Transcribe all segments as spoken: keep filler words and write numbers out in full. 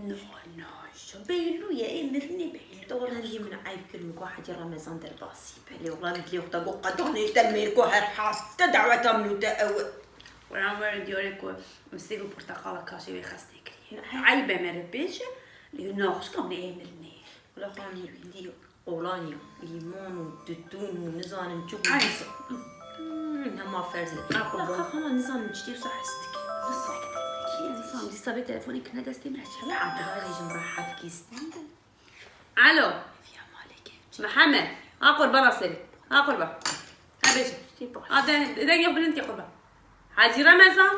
No, no, şo Beylû ye, ê mirinê Beylû. Te wela jî min eyb kir, min got Hecî Remezan derbasî be. Lê wela min dilê xwe de got qedanê te mêr ku her hefte daweta min û te ew. Wela were diyarê ku min sêv û porteqala kaşê wê xestê kiriye. Ne. Eyb e mere bêje, lê naxuşka min ê mirinê. Wela xanimê bîndî qolanya, lîmon û tutûn û nizanim çi bû Ay. dîsa. Hmm, hema ferz e. Ay, Wela qurban. Xax hema nizanim çi tê wisa hes dike. Wisa dike. Nizanim dîsa bê telefonê kirine destê min çi. Ya Abdullah jî min re hevkî stende. Alo. Viya malê kevçe. Mihemed. Ha qurbana serê. Ha qurban. Ha bêje. Ştê baş. Ha de, dengê bilind ke qurban. Hecî Remezan.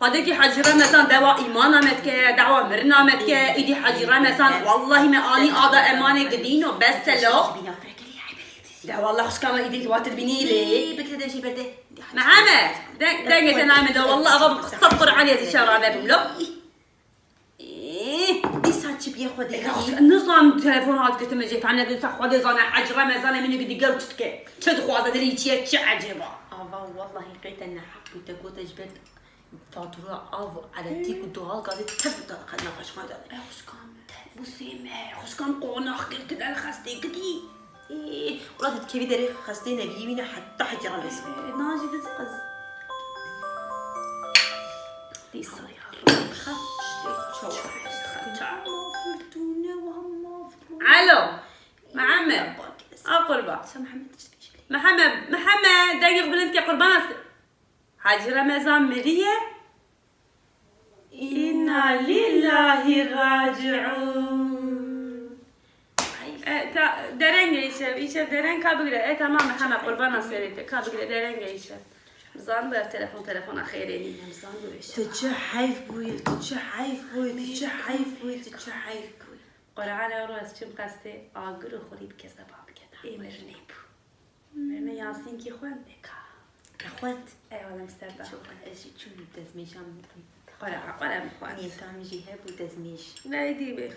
Xwedekî Hecî Remezan dewa îmana me dike, dewa mirina me dike, îdî Hecî Remezan, wellahî me anî ada emanê gidîno, bes selo. De wallah xuşka me îdî watir bînî lê. Bikire de jî berde. Mihemed, deng, dengê te name de, wallah ava bi qisa Qur'anê ez îşa rave bim lo. Dîsa çi biye xwe dê Eka, nizam telefon hat girtime jê, fehne dîsa xwe dê zane, Hecî Remezan e, min digel çi dike. Çi dixwaze, dilî çi ye, çi ecêba. Ava, wellahî qey te neheq bû, te gote ji ber fatura av, elektrik û doğal gazê tev da xwe naxweşxane de. Ey xuşka min, bu sê me, xuşka min qonax girtine li xestê kidî. Ê, wela tu dikevî derê xestê neviyî wîne heta Hecî Remezan. Ê, nan jî diziqiz. Dîsa ya Reb, xeş, çawa, xeş, çawa. Alo, Mihemed. A qurban. Mihemed, Mihemed, dengê xwe bilind ke, qurban ez. Hecî Remezan miriye. Înna lîllahî raciûn. E, ta, derenge îşev, îşev dereng ka bigire. E, tamam, Mihemed, qurbana serê te, ka bigire derenge îşev. Zan ber telefon, telefona xêrê nîne, zan ber îşev. Tu çi heyf bûyî, tu çi heyf bûyî, tu çi heyf bûyî, tu çi heyf bûyî. Qur'an ew roz çim qestê agir û xurî bike zeba bike. Ê mirinê bû. Me Yasînkî xwend eka. Te xwend? Ey wele min ser da. Çok, ez jî çûm dezmêjan. Qora, qora min xwend. Niyeta min jî hebû dezmêj. Ney dî bê.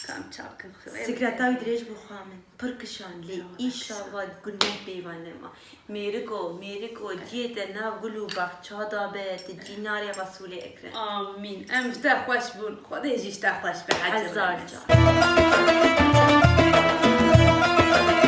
Kam çap kim xwe. Sigreta wî dirêj bû xwe min. Pir kişan lê Yo, înşallah gul ne peyva nema. Mêriko, mêriko, ciyê te nav gul û baxça da be, tu cînarê Resûlê Ekrem. Amîn. Em ji te xweş bûn. Xwedê jî ji te xweş be, Hecî Hezar Remezan. Can.